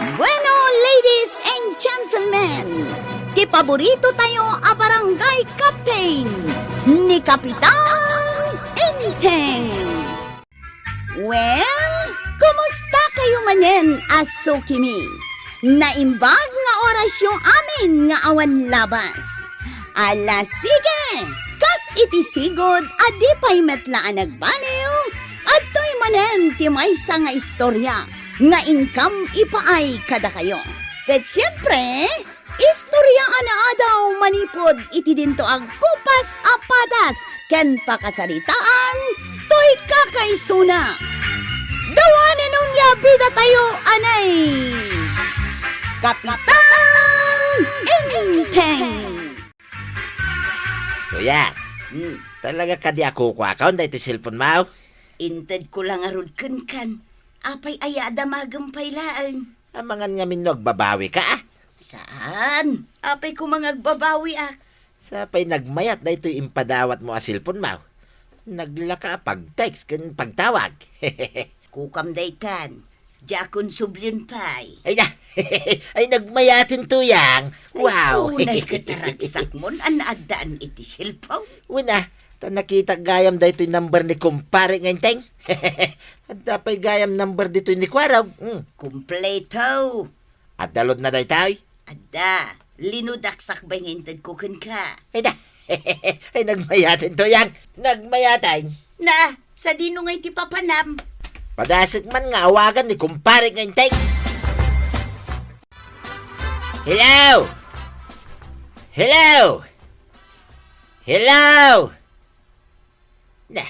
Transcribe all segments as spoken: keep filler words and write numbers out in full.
Bueno, ladies and gentlemen, ti paborito tayo a barangay captain, ni Kapitan Enteng. Well, kumusta kayo manen a sukimi? Naimbag nga orasyo amin nga awan labas. Ala, sige! Kas iti sigud a di pay met la a nagbaliw, adtoy manen ti maysa nga istorya nga inkam ipaay kadakayo. Ket siempre, istorya a naadaw manipud iti dinto a kupas a padas ken pakasaritaan toy kakaisuna. Dawanen onia bida tayo, anay! Kapitan Enteng! Kuya, hmm, talaga kadi a kukuakaon daytoy cellphone mo? Intedko la ngarud kenkan. Apay aya a damagem pay laeng? Amangan ngamin no agbabawi ka, ah. Saan? Apay koma nga agbabawi, ah. Sapay nagmayat daytoy impadawat mo a cellphone mo. Naglaka a pag-text ken pagtawag. Kukam daytan. Diakon sublion pay. Ay na! Ay, nagmayaten, Tuyang! Wow! Ay, unay ket a ragsakmon a naaddaan iti cellphone. Una, ta nakitak gayam daytoy number ni kumpare nga Enteng. Adda pay gayam number ditoy ni Kuarog. Hmm. Kumpleto. Adda load na daytoy? Adda. Linudak sakbay nga intedko kenka. Ay na! Ay, nagmayaten, Tuyang! Nagmayaten! Na, sadino nga iti papanam? Padasek man nga awagan ni kumpare nga Enteng. Hello! Hello! Hello! Na,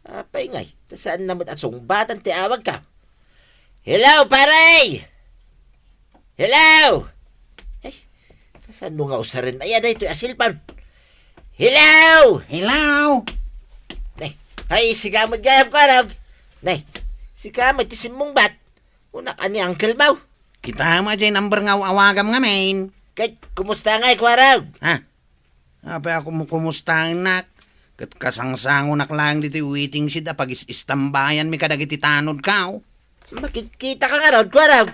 apay ngay, ta saan na met a sungbatan ti awagko? Hello, pare! Hello! Ay, kasano nga usaren aya daytoy a cellphone? Hello! Hello! Ay, ay, sika met gayam, Kuarog. Nay, sika met ti simmungbat. Kunak a ni uncle mo. Kita mo jay number nga awagam ngamin. Ket, kumusta ngay, Kuarog? Ha? Apay a kum-, kumustaennak? Ket kasangsangonak laeng ditoy waiting shed a pagis-istambayanmi kadagiti tanodko. Makitkitak ngarud, Kuarog.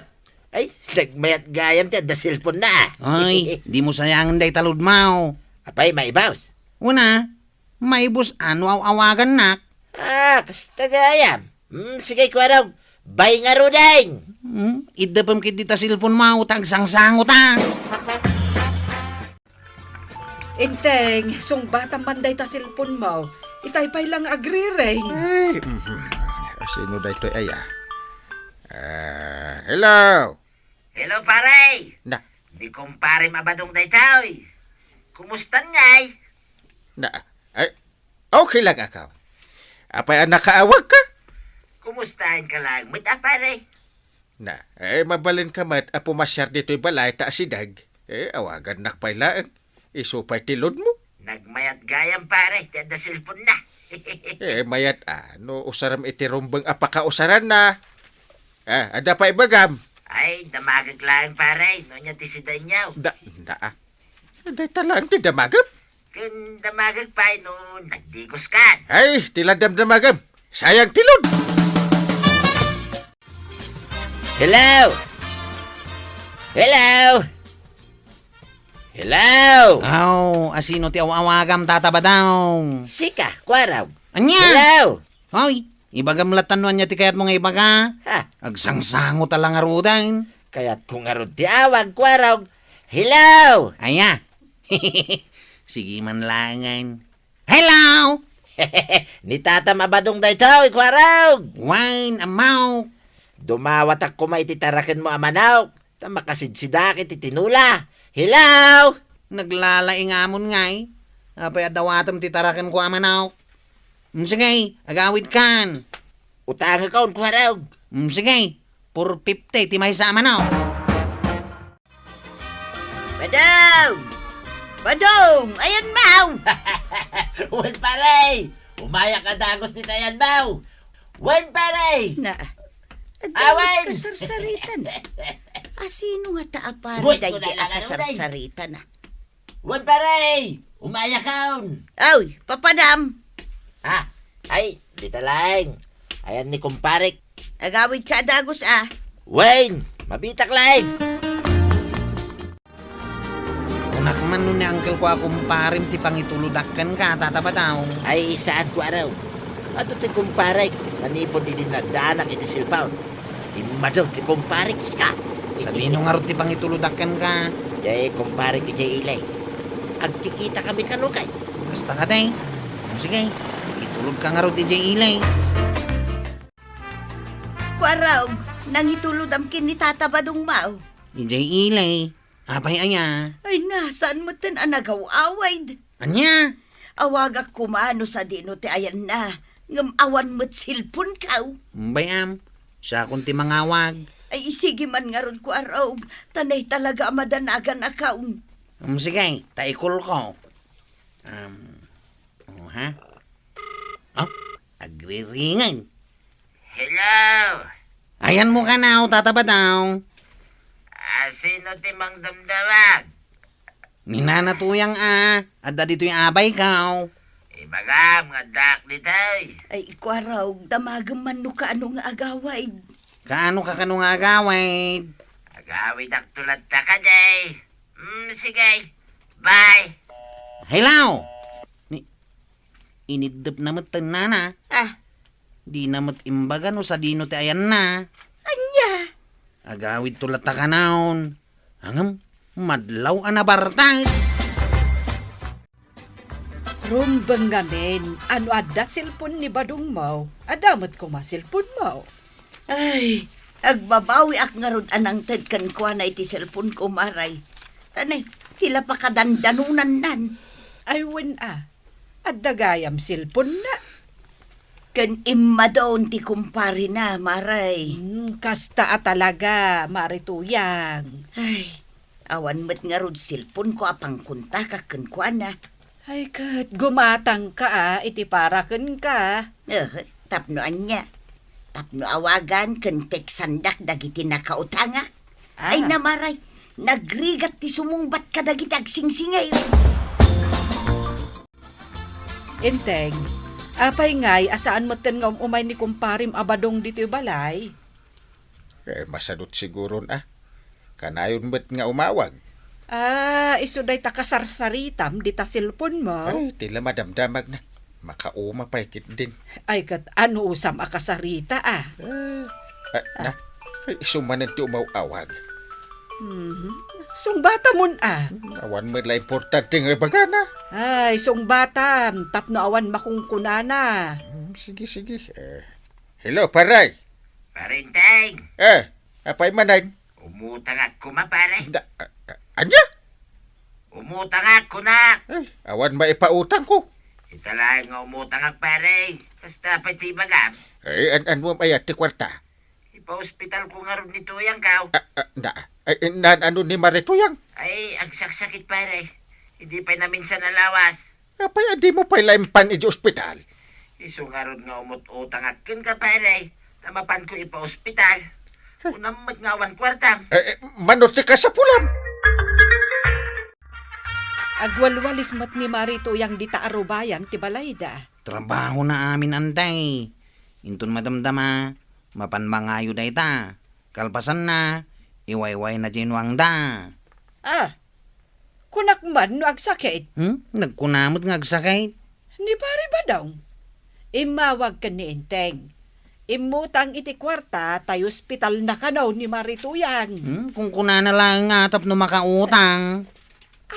Ay, nagmayat gayam ti adda cellphone na. Ay, dimo sayangen dayta load mo. Apay, maibus? Una, maibus a no aw-awagannak. Ah, kasta gayam. Hmm, sige, Kuarog. Bay ngaruden. Hmm, iddepem ketdi ta cellphone mo, ta agsangsangotak. Enteng, sungbatam man dayta cellphone mo. Itay pay lang agriring. Ay, mhm. Asino daytoy aya? Ah, hello? Hello, pare! Na? Ni kumpare Mabadong daytoy. Kumustan ngay? Na, ay, okay lang ako. Apay a nakaawag ka? Kumustaen ka lang met, a, pare? Na, eh, mabalin ka met a pumasyar ditoy balay ta asideg. Eh, awagannak pay laeng. Isu pay ti load mo. Nagmayat gayam, pare, ti adda cellphone na. Eh, mayat a, no usarem iti rumbeng a pakausaranna. Ah, adda pay ibagam? Ay, damagek laeng, pare, no ania ti sidaenyo. Da, da, ah. Dayta laeng ti damagem? Ken damagek pay no nagdigos kan. Ay, ti la damdamagem. Sayang ti load. Hello? Hello? Hello? Aw, asino ti aw-awagam, Tata Badong? Sika, Kuarog. Ania? Hello? Hoy, ibagam latta no ania ti kayatmo nga ibaga. Ha? Agsangsangotak la ngaruden. Kayatko ngarud ti awag, Kuarog. Hello? Aya. Sige man laengen. Hello! Ni Tata Mabadong daytoy, Kuarog! Wen, amok. Dumawatak koma iti tarakenmo a manok, ta makasidsidaak iti tinola. Hello! Naglalaingamon ngay. Apay a dawatem ti tarakenko a manok? Mm, sige, agawidkan. Utangekon, Kuarog. Mm, sige, four fifty ti maysa a manok. Badong! Badong! Ayan, maw! Wen, pare! Umayak a dagus dita, ayan, maw! Wen, pare! Na, awan! Kasarsaritan. Asino nga ta a pare daydi a kasarsaritan, a? Wen, pare! Umayakon! Oy, papadam! Ah, ay, dita laeng. Ayan ni kumparek. Agawidka a dagus, a. Wen! Mabitak laeng! Kunak man no ni uncle ko a kumparem ti pangituludak kenka, Tata Badong. Ay, saan, Kuarog. Adu ti kumparek, manipud idi nadaanak iti cellphone. Immadon ti kumparek sika. Sadino ngarud ti pangituludak kenka? Jay kumparek idiay ilay. Agkikita kami kano kay. Kasta kadi? O sige, itulodka ngarud idiay ilay. Kuarog, nangitulodam ken ni Tata Badong maw? Idiay ilay. Apay aya? Ay, na, saan metten a nagaw-awid? Ania? Awagak koma no sadino ti ayanna, ngem awan met cellphone-kaw. Bay-am, siakon ti mangawag. Ay, sige man ngarud, Kuarog, ta nay talaga a madanagan a kaon. Um, sige, ta ikulko. Um, oh, ha? Oh, agriringan. Hello? Ayanmo kano, Tata Badong. Ah, sino ti mangdamdamag? Ni Nana Tuyang a, adda ditoy abayko. Ibagam nga addaak ditoy. Ay, Kuarog, damagem man no kaano nga agawid. Kaano ka kano nga agawid? Agawidakto latta kadi. Mm, sige. Bye. Hello? Ni, iniddep na met ten nana. Ah. Dina met imbaga no sadino ti ayanna. Ania? Agawidto latta kanayon. Ngem, madlaw a nabartak. Rumbeng ngamin, ano adda cellphone ni Badong mo? Adda met koma cellphone mo? Ay, agbabawiak ngarud a nangted kenkuana iti cellphone ko, Maray. Tanay, ti la pakadandanonannan. Ay, wen a. Adda gayam cellphone na. Ken immadon ti kumparina, Maray. Hmm, kasta a talaga, Mari Tuyang. Ay, awan met ngarud cellphone ko a pangkontakak kenkuana. Ay, ket gumatangka a iti para kenka. Eh, tapno ania? Tapno awagan ken teksandak dagiti nakautangak. Ah. Ay, na, Maray, nagrigat ti sumungbat kadagiti agsingsingir. Enteng, apay ngay a saan metten nga um-umay ni kumparim a Badong ditoy balay? Eh, masadut siguron a. Kanayon met nga umawag. Ah, isu dayta kasarsaritam dita cellphone mo? Ay, ti la madamdamag na. Makauma pay ketdin. Ay, ket ano usam a kasarita a? Eh, ah, na. Ay, isu manen ti umaw-awag. Mhm. Sungbatamon a. Hmm, awan met la importante nga ibagana. Ay, sungbatam, tapno awan makunkunana. Hmm, sige, sige. Eh, hello, paray. Parinteng. Eh, apay manen? Umutangak koma, pare. Da, a, a, ania? Umutangak, kunak. Eh, awan maipautangko. Ita laeng nga umutangak, pare. Kasta pay ti ibagam. Eh, an-, anmo aya ti kuarta? Ipaospitalko ngarud ni Tuyang, kaw. Ah, ah, na, ay, na, ano ni Mari Tuyang? Ay, agsaksakit, pare. Idi pay naminsan a lawas. Apay a dimo pay la impan idiay ospital? Isu ngarud nga umut-utangak kenka, pare, ta mapanko ipaospital. Kunam met nga awan kuartam. Eh, eh, mano ti kasapulam? Agwalwalis met ni Mari Tuyang dita a rubayan ti balayda. Trabahona amin, antay. Inton madamdama, mapan mangayo dayta. Kalpasanna, iwaywayna diay nuangda. Ah, kunak man no agsakit. Hmm? Nagkuna met nga agsakit? Ni Pari Badong, immawag ken ni Enteng. Immutang iti kuarta ta iospitalna kano ni Mari Tuyang. Hmm? Kunkunana laeng nga tapno makautang.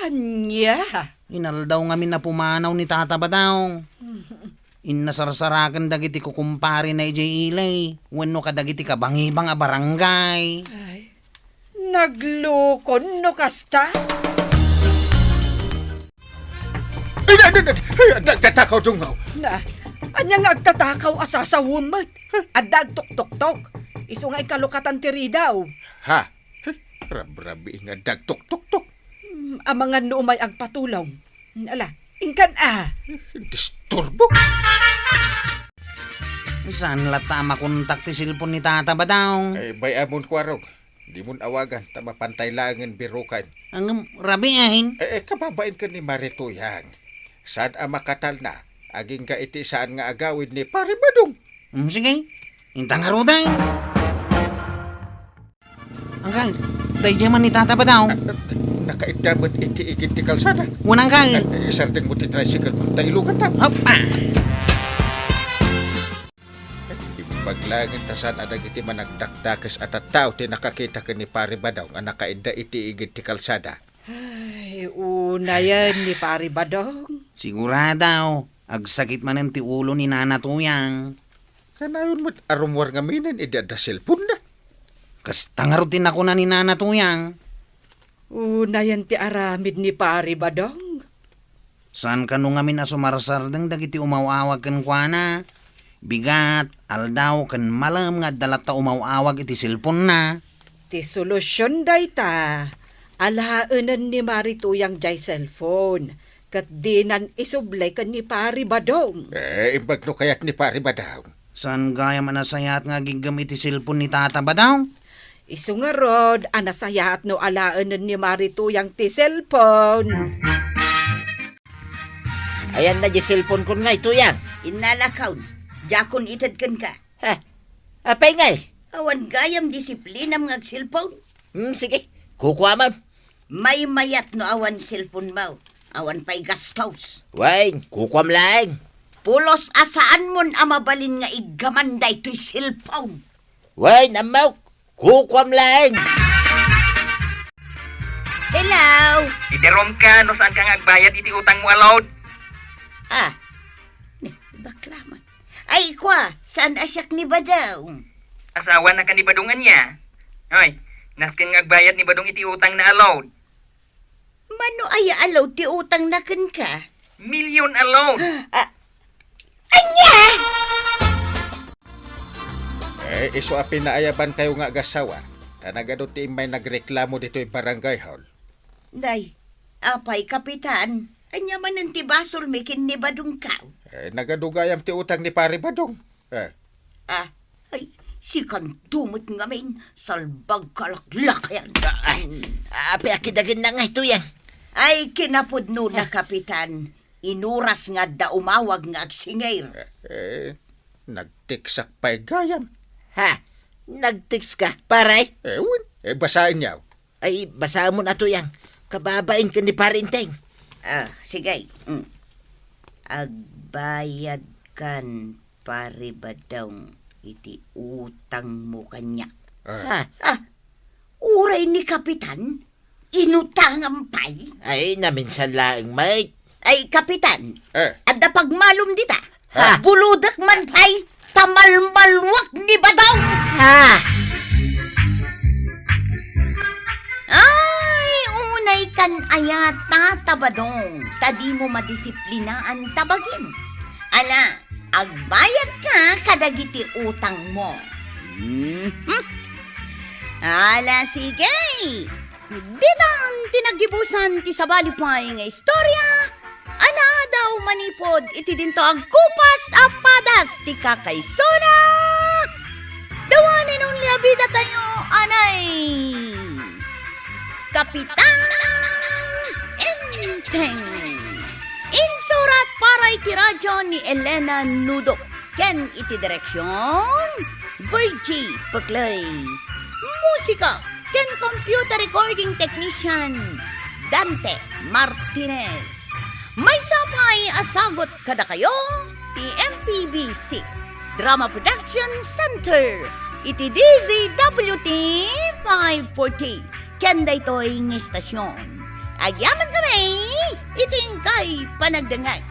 Ania? Inaldaw ngamin a pumanaw ni Tata Badong. Innasarsaraken dagiti kukumparina idiay ilay wenno kadagiti kabangibang a barangay. Ay, naglukon no kasta? Ay, ay, ay, ay, ay, agtatakaw, Dungaw. Na, ania nga agtatakaw a sasawem met? Adda agtuktoktok. Isu nga ikalukatan ti ridaw. Ha? Rabrabii nga adda agtuktoktok. Hmm, amangan no umay agpatulong. Ala, inkan a. Disturbo. Saan latta a makontak ti cellphone ni Tata Badong? Ay, bay-amon, Kuarog. Dimon awagan, ta mapantay laengen birukan. Ngem rabii, ay? Eh, eh, kababain ken ni Mari Tuyang. Saan a makatalna, agingga iti saan nga agawid ni Pari Badong. Hmm, sige. Inta ngarud, ay. Anggang, daydiay man ni Tata Badaw. Ah, ah, nakaidda met iti igid ti kalsada. Wen, Anggang. Ah, isardengmo ti tricycle mo, ta ilugantan. Hop, ah. Imbag laeng ta saan a dagiti managdakdakes a tattao ti nakakita ken ni Pari Badaw nga nakaidda iti igid ti kalsada. Ay, unayen ni Pari Badong. Sigurado, agsakit manen ti ulo ni Nana Tuyang. Kanayon met a rummuar ngamin idi adda cellphone-na. Kasta ngarud ti nakuna ni Nana Tuyang. Unayen ti aramid ni Pari Badong. Saan kano ngamin a sumarsardeng dagiti umaw-awag kenkuana? Bigat, aldaw, ken malem nga adda latta umaw-awag iti cellphone-na. Ti solusion dayta, alaenen ni Mari Tuyang jay cellphone, ket dinan isubli ken ni Pari Badong. Eh, imbag no kayat ni Pari Badong. Saan gayam a nasayaat nga agiggem iti cellphone ni Tata Badong? Isu ngarud a nasayaat no alaenen ni Mari Tuyang ti cellphone. Ayanna di cellphone kon ngay, Tuyang. Innalakaw, diakon ited kenka. Ha? Apay ngay? Awan gayam disiplinam nga agcellphone. Hmm, sige. Kukuamon. Maymayat no awan cellphone mo. Awan pay gastos. Wen, kukuam laeng. Pulos a saanmon a mabalin nga iggaman daytoy cellphone. Wen, ammok. Kukuam laeng. Hello? Idirom ka no saan ka nga agbayad iti utang mo a load. Ah, ni, bakla man. Ay, kwa, saan a siak ni Badong? Asawa na ka ni Badong ania? Hoy, nasken nga agbayad ni Badong iti utang na a load. Mano aya a load ti utang na kenka? Million a load. Ah, ania? Eh, isu a pinaayaban kayo nga agasawa, ta nagadu ti immay nagreklamo ditoy barangay hall. Nay, apay, Kapitan? Ania manen ti basolmi ken ni Badong kaw? Eh, nagadu gayam ti utang ni Pare Badong. Eh. Ah, ay, sikanto met ngamin, salbag kalaklakayan. Ah, apay a kidagenna ngay, Tuyang? Ay, kinapudno na, Kapitan. Inuras nga adda umawag nga agsingir. Eh, eh, nag-textak pay gayam. Ha? Nag-text ka, pare? Eh, wen. Eh, basaen yaw. Ay, basaem mo na, Tuyang. Kababain ken ni Pare Enteng. Ah, sige. Mm. Agbayad kan Pare Badong iti utang mo kaniak. Ah. Ha? Ah, uray ni Kapitan, inutangam pay? Ay, naminsan laeng, mate. Ay, Kapitan, eh, adda pagmalum dita. Ha? Bulodek man pay, ta malmalwak ni Badong. Ha? Ay, unay kan aya, Tata Badong, ta dimo madisiplinaan ta bagim. Ala, agbayad ka kadagiti utang mo. Mhm. Ala, sige. Ditan ti naggibusan ti sabali pay nga istorya a naadaw manipud iti dinto agkupas a padas ti kakaisuna. The one and only a bida tayo, anay Kapitan Enteng. Insurat para iti radyo ni Elena Nudok ken iti direksion, Virgie Peclay. Musika ken computer recording technician, Dante Martinez. Maysa pay a sagut kadakayo ti M P B C Drama Production Center iti D Z W T five forty ken daytoy nga istasyon. Agyamankami iti inkay panagdengngeg.